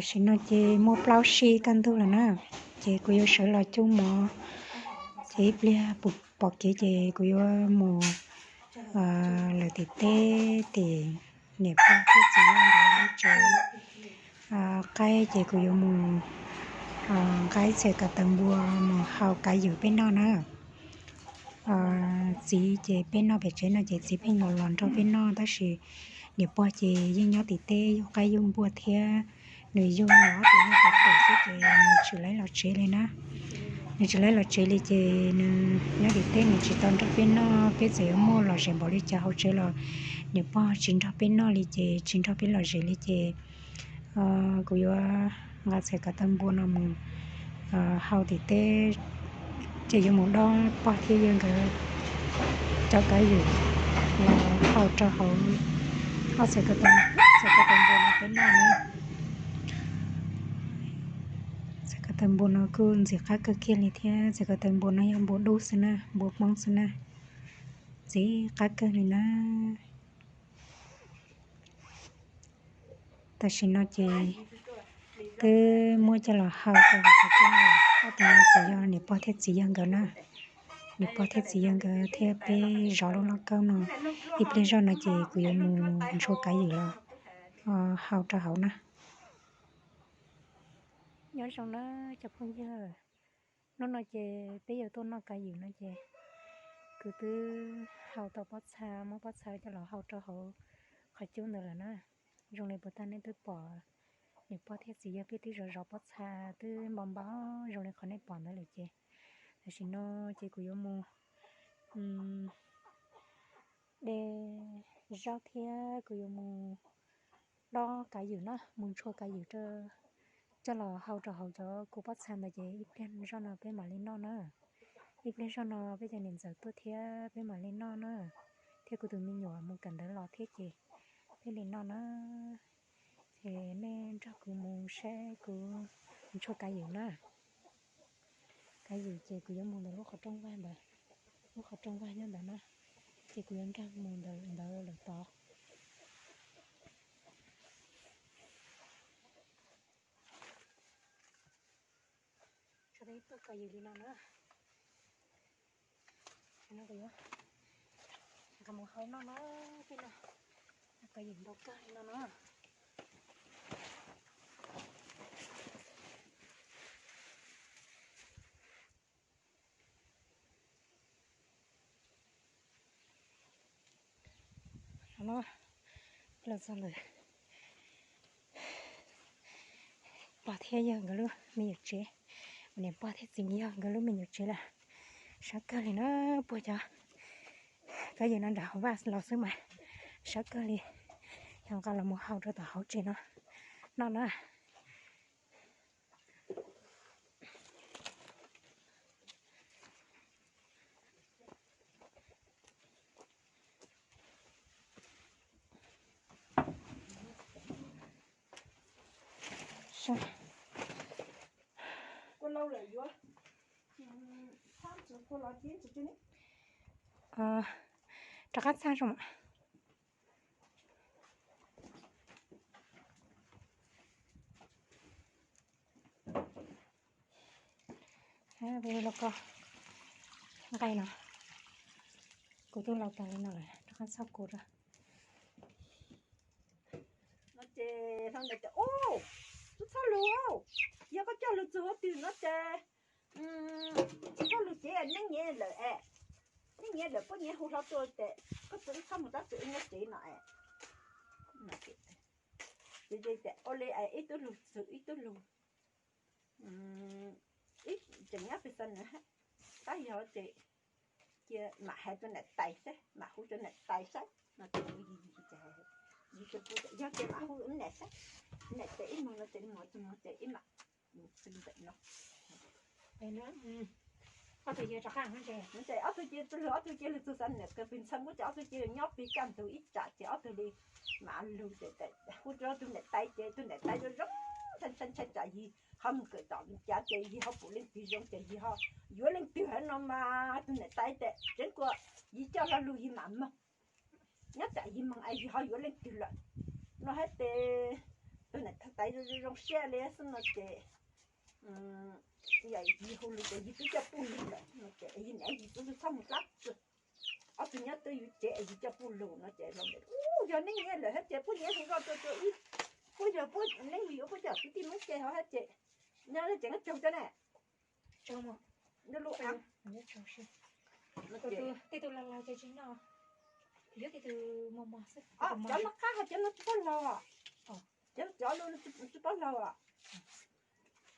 Tam sim no ces muaj plaub sij kaj ntug lawm na, ces kuv yuav sawv los coj mov, ces ib pliag pom kev ces kuv yuav mus lawm tim teb, tim niam pog thiab txiv yawg nkawd lub tsev. Qaib ces kuv yuav mus nqa ib txhia kav taw npua mus hau kav ywm peb noj na. Txiv ces peb noj pem tsev no ces txiv pheej los los nrog peb noj, tab sis niam pog ces yeej nyob tim teb yug qaib yug npua thiab, nws yug nws ob tug nyuj tus pem xwb ces nws tsis laiv los tsev li na. Nws tsis laiv los tsev li ces nws nyob tim teb nws tsis tau nrog peb noj, peb txawm yuav muaj lom zem npaum li cas hauv tsev los niam pog tsis nrog peb noj li ces tsis nrog peb lom zem li ces kuv yuav nqa txhia kav taw npua no mus hau tim teb, ces yuav mus dob pog thiab yawg nkawd cov kav ywm los hau rau hauv ob txhia kav taw npua no peb noj na. Txhia kav taw npua no kuj ntxim qab kawg kiag li thiab, txhia kav taw npua no yog npua dub xwb na, npua Hmoob xwb na, ntxim qab kawg li na. Tam sim no ces twb muab coj los hau rau hauv qhov cub no lawm, ob tug no ces yog niam pog thiab txiv yawg nkawd na. Niam pog thiab txiv yawg nkawd thiab peb zov lub lauj kaub no, ib pliag zoj no ces kuv yuav mus ntshua kav ywm los hau rau hauv na. Nyob zoo na cov phooj ywg, hnub no ces peb yuav tuaj noj kav ywm no ces kuv twb hau tau pob txha, muab pob txha coj los hau rau hauv qhov cub ntawd lawm na. Zoo li puas tag nej twb pom, niam pog thiab txiv yawg peb twb zov zov pob txha twb npau npau zoo li qhov nej pom ntawd lawm ces tam sim no ces kuv yuav mus de zaub thiab kuv yuav mus dob kav ywm na, mus ntshua kav ywm coj los hau rau hauv cov kua pob txha ntawd ces ib pliag zoj no peb mam li noj na. Ib pliag zoj no peb cov niam ntxawm tuaj thiab peb mam li noj na, thiab kuv tus me nyuam mus kawm ntawv los thiab ces peb li noj na. Ces nej nrog kuv mus saib kuv ntshua kav ywm na. Kav ywm ces kuv yuav mus ntawm lub qhov rooj vag ntawd, lub qhov rooj vag nyob ntawd na, ces kuv yuav nkag mus ntawm ntawd lawm tod. Txog ib tug kav ywm li no na. Nqa mus hau noj no, tej no kav ywm ntau kawg li no na. Los txog ntawm pog thiab yawg nkawd lub me nyuam tsev, niam pog thiab txiv yawg nkawd lub me nyuam tsev lawm. Sab kawg li na, puag cov kav ywm no nram hauv vaj los xwb mas sab kawg li. Yog nqa los mus hau rau tom hauv tsev no noj na. Rov qab txaj zoo. Los ko nqaij no, kuv twb lau tag li no lawm, rov qab txhob kuv rau. No ces hlo ntawd tias, u, tub txhob lug, yog koj coj lug txug hauv twg no ces tsis txhob lug ces neeg nyiam lawm es, neeg nyiam lawm puab nyiam hu hlo tuaj ces koj txhob mus tab txug wb nyob tsev no es. Ua li es ib tug lug txug ib tug lug, ib tseem nyob pes xav na, tab yog ces cia mam hais rau niam tais saib, mam hu rau niam tais saib no ces, yog ces mam hu niam saib, niam tais ib moog no ces mus tus moog ces ib mam xwb ntawm no. Ob tug ces ob tug cia lug, ob tug cia lug txug xav niam kawg pes ntxhab muab ces ob tug cia lug nyob pes kaj ntug ib tsam ces ob tug li mam lug ces hu rau tus niam tais ces tus niam tais zoo zoo, ntshai ntshai tsam yig ho mus kawm tom cav ces yig ho pum leej twg zoo ces yig ho yuav leej twg hov no mas tus niam tais tias tseev kuas yig coj lo lug yig mam moog, nyob tsam yig moog es yig ho yuav leej twg lawm no hab ces tus niam tais zoo zoo siab li xwb no ces, yog yig hu lug ces yig twb coj puj lug lawm no ces yig niam yig txiv txhob mus dab tsi, ob tug nyob twj ywm ces yig coj puj lug no ces, u, yog neeb nyiaj lawm hab ces puab nyiaj hu zoj rua rua ib, puab yog puab neeb yig ua puab cov kwv tij Hmoob ces ho hab ces, nyob ces caug cov ne. Cov lug qab hab cov no qab hab cov no tsis paub laug, cov cov lug tsis paub laug,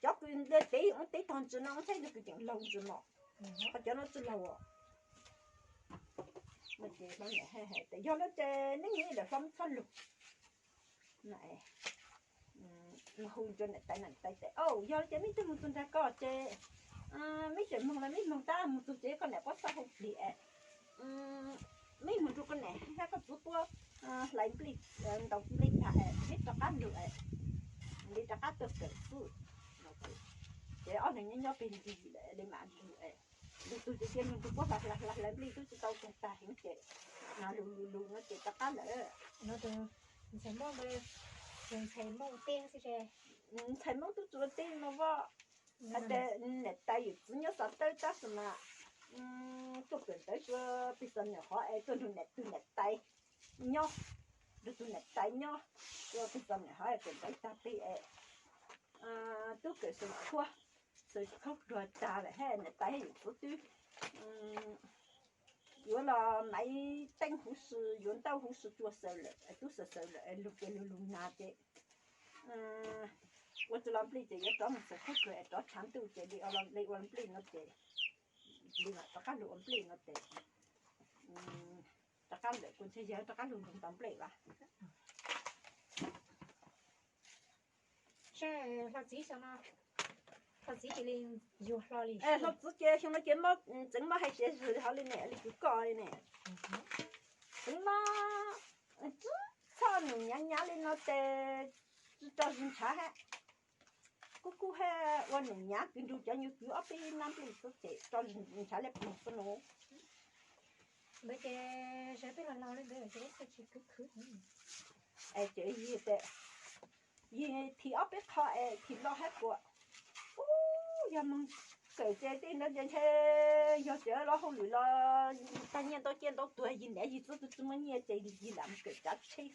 cov kws nte teb ua teb tog ntsis no ua teb kws tseem laug ntsis no, ho cov no tsis laug. Yog le ces neeb nyiaj lawm hlob txhob lug. Hu rua niam tais, niam tais tes, yog le ces meb twb moog txug nraag ko ces meb tseem moog le meb moog tab moog txug ces koj niam puab txhob hu plig es, meb moog rua koj niam hab koj txiv puab hlais nplej, ntaus nplej tag es meb rov qab lug es, li rov qab tuaj kawm xwb. Ces ob leeg nyob nyob peg ntug li mam lug es, lug tug ces cia moog rua puab hlais hlais hlais nplej tub tsis tau tag heev ces lug lug lug no ces rov qab lawm. Ntxhais Moob tub tsis ua teb no vaj, hais tias niam tais yawm txiv nyob Xav Tawb tab sis mas tuaj kawm ntawv rua peg Xav Nam hov es tuaj nrug niam tug niam tais nyob, nrug tug niam tais nyob rua peg Xav Nam hov es kawm ntawv tag plig es tub kawm xeem khuab, xeem khaub dluag tag lawm hab niam tais hab yawm txiv tub yuav los maiv teeb huv si, yuav ntaub huv si tsua xaws lawm, tub xaws xaws lawm es lug ces lug lug nag ces ua tsi los nplej ces yuav rov moog xeem khaub dluag es rov tshav ntuj ces li ua nplej no ces, li mam rov qab lug ua nplej no ces rov qab lawm kuv ntshe yog rov qab lug nrug tau nplej lawm. Hlo txiv ces xyoo no ces mob, tseev mob hais tias zwg hov li ne, li kws koj li ne. Tseev mob, txhob num nyav nyav li no ces tsi tso zwg ntshav hab. Kub kub hab ua num nyav kws nrug cov nyuag kwv ob peb nab nplej xwb ces tso ntshav li ploog xwb nua. Ntawd ces sawv peb los laug li ntawd ces tsis khwv khwv. Es ces yig, yig thim ob peb qho es thim los hab kuas, u, yog moog kawm ces tej ntawd ces ntshe yog tseem los hauj lwm los tag nyiaj ntau ciaj ntau tuag, yig niam yig txiv tub tsi muaj nyiaj ces yig lam moog kawm tsav tsheb,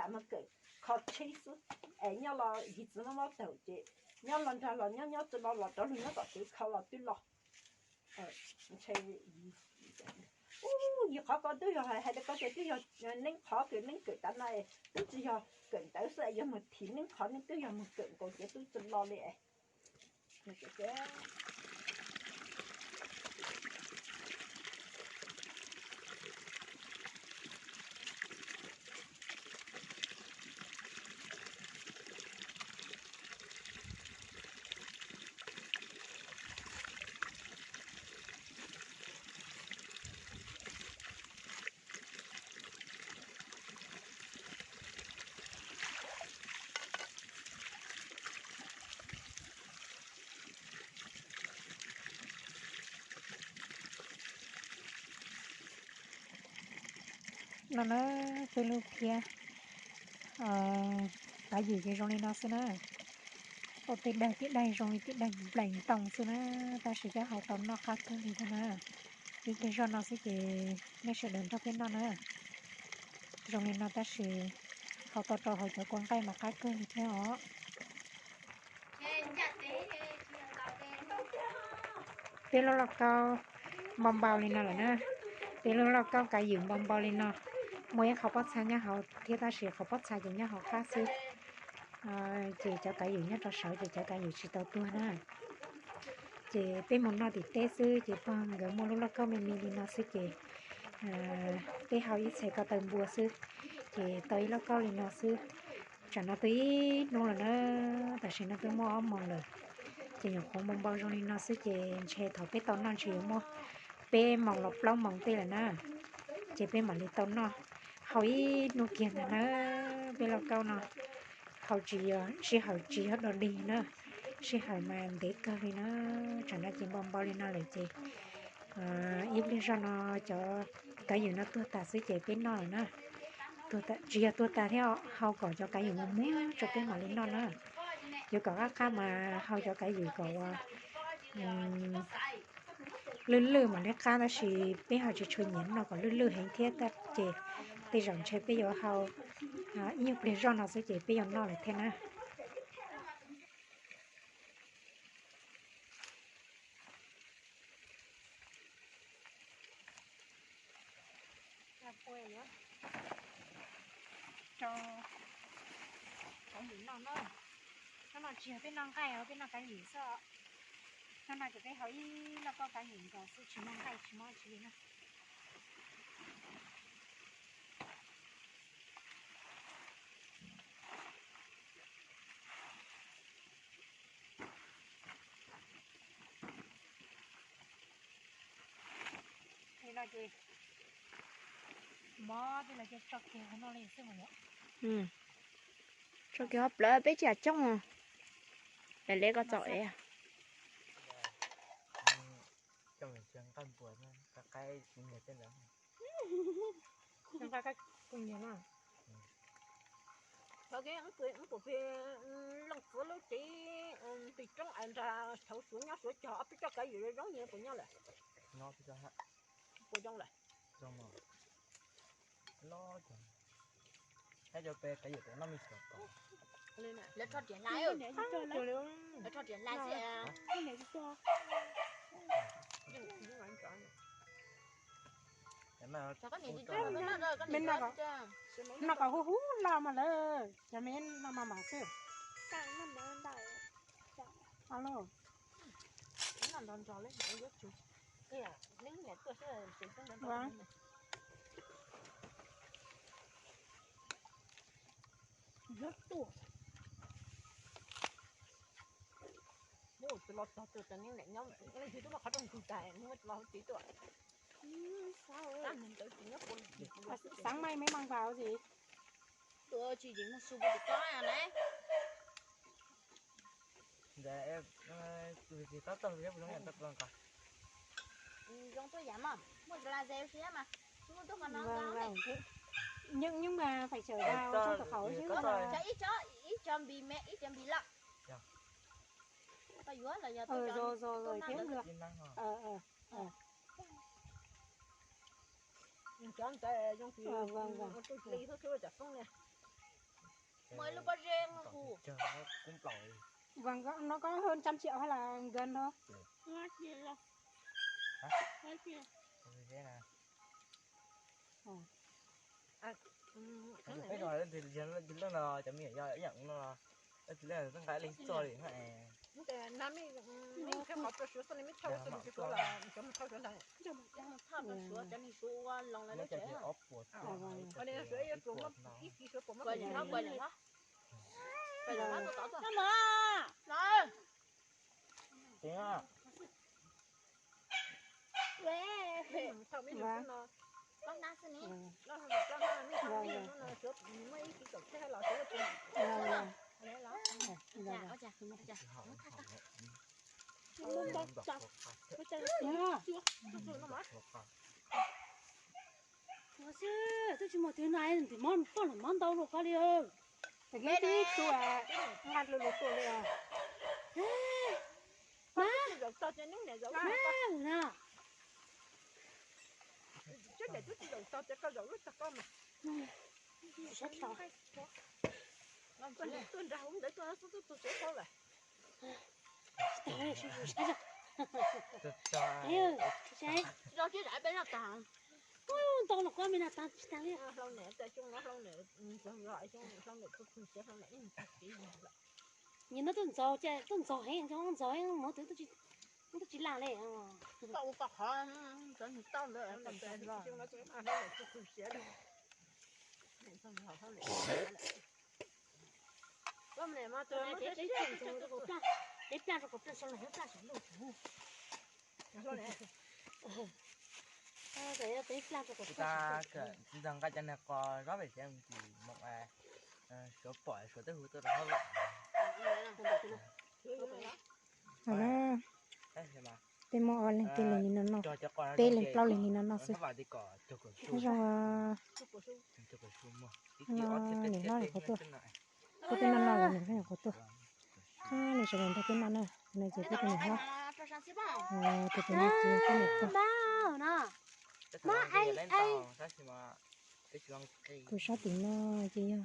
lam moog kawm kho tsheb xwb. Es nyob los yig txiv mob mob tawg ces nyob los nrag los nyob, nyob tsi los los rov lug nyob tom tsev kho los twb los. Ntshe, u, yig qhov ko twb yog hais li ko ces twb yog neeb qhov kws neeb kawm tav no, twb tsi yog kawm ntawv xwb, yog moog thim neeb qhov neeb twb yog moog kawm nkaus ces twb tsi los li es. No na, tej lub phiab kav ywm ces zoo li no xwb na. Ua tej daim tib daim zoo li tib daim nplaim ntoo xwb na, tab sis coj hau tau noj qab kawg li thiab na. Ib pliag zoj no xwb ces nej sawv daws nrog peb noj na. Zoo li no tab sis hau tau rau hauv cov kua nqaij mas qab kawg li thiab os. Peb lub lauj kaub npau npau li no lawm na. Peb lub lauj kaub kav ywm npau npau li no. Muaj ib qhov pob txha nyob hauv thiab tab sis qhov pob txha ces nyob hauv qab xwb. Ces cov kav ywm nyob rau saud ces cov kav ywm tsis tau tuag na. Ces peb mus noj tim teb xwb ces pog nkawd muaj lub lauj kaub me me li no xwb ces peb hau ib txhais ko taw npua xwb ces tau ib lauj kaub li no xwb. Tsam no twb ib hnub lawm na, tam sim no twb muaj ob moos lawm. Ces nyuam qhuav mus npau zoo li no xwb ces ntshe thaum peb tau noj ntshe yuav muaj peb moos los plaub moos tej lawm na. Ces peb mam li tau noj, hau ib hnub kiag ntag na. Peb lauj kaub no hau tsis yog sij hawm tsis yog dog dig na, sij hawm mas ntev kawg li na. Tsam no ces npau npau li no lawm ces ib pliag zoj no cov kav ywm no tuag tas xwb ces peb noj lawm na. Tsis yog tuag tas thiab, hau kom cov kav ywm mus muag tso peb mam li noj na. Yuav kom qab qab mas hau cov kav ywm kom ua lwj lwj mas liab qab, tab sis peb ho tsis tshua nyiam noj kom lwj lwj heev thiab ces tej zaum ntshe peb yuav hau ib nyuag pliag zoj no xwb ces peb yuav noj lawm thiab na. Rau kav ywm noj na. Hnub no tsis yog peb noj nqaij os, peb noj kav ywm xwb. Hnub no ces peb hau ib lauj kaub kav ywm nkaus xwb, tsis muaj nqaij tsis muaj tsi li na. Li no ces mov tej los cia tso kiag hauv no li xwb mas yom. Tso kiag hauv plawv peb tsis coob, lam le koj txom es. Qhov kev ib puas pig leej txiv lub tsev pig roob ais nrag thaum Suav nyob Suav cog ob peb tsob kav ywm zoo nyias puas nyob lawm? Puas zoo lawm? Lawv rho riam hla, lawv rho riam hla xwb. Noj kom huv huv los mas lawm, cov me no mas mam xwb. Alo. Tus los txog tus tam neeb nyob leej twg twb muaj qhov rooj ntug tas, muab tus los hauv tsev tuaj. Sáng mai mấy măng vào gì? Tôi chỉ dính một xu bột có à đấy. Vâng, vâng. Nhưng, nhưng mà phải trở vào trong cửa khẩu chứ. Cho ít cho, ít cho bì mẹ, ít cho bì lợn. Tao yuav los yog tôi. Rồi, rồi, rồi, thế cũng được. Ờ, ờ, ờ. Vâng, vâng. Mua lub pob zeb ngu. Vâng, nó có hơn trăm triệu hay là gần thôi? Hả? Pob zeb nè. Tus leej no cov me nyuam yog ib yam no, tus leej no nqa ib leeg txoj li na. Thauj rau Suav, cov mus thauj Suav ntag. Thauj rau Suav, cov neeg Suav ua loo lawv lub tsev. Suav puas muab, ib txiv Suav puas muab. Kuv lawm no, kuv lawm no. Kuv lawm no. Thauj me nyuam no. Muaj ib txiv txaus tsheb los Suav. Ua xwb twb tsis muaj twg no, ntim mov poj los mov ntau luaj koj li. Tag kis tib tug nqa lug lug tuaj li os. Mas, mas na. Tsis tau. Tuaj nrag hauv ntawd tuaj xub tuaj tus tsev tau lawm. Tsis tau, tsis tau. Tsis tau, tsis tau, peb noj tag. Ntau los koj me noj tag tsis tag li. Hlau niam, hlau niam, hlau niam, hlau niam txog txog siav, hlau niam ib tag kiv lawm. Nyias no tuaj ntxaug, tuaj ntxaug heev, ntxaug heev, mus twb twb tsis laj li. Tau ua qhov cov nws tau ntawd, hlau niam txog txog siav li. Peb plaj rau kom plaj sau los hlub plaj saum luj. Txiv ntxawg nqa cov niag qos zob pem tsev mus tim moos, Suav pom Suav twb hu tuaj rau hauv lawm. Peb muab ob leeg peb leeg li no noj, peb leeg plaub leeg li no noj xwb. Zoo, no niam hlob nyuam qhuav tuaj, kuv twb noj noj los niam hlob nyuam qhuav tuaj. Nws sawv daws nrog peb noj na, no ces peb tus niam hlob, tus tus no ces peb niam pog. Tus sab tim no ces yog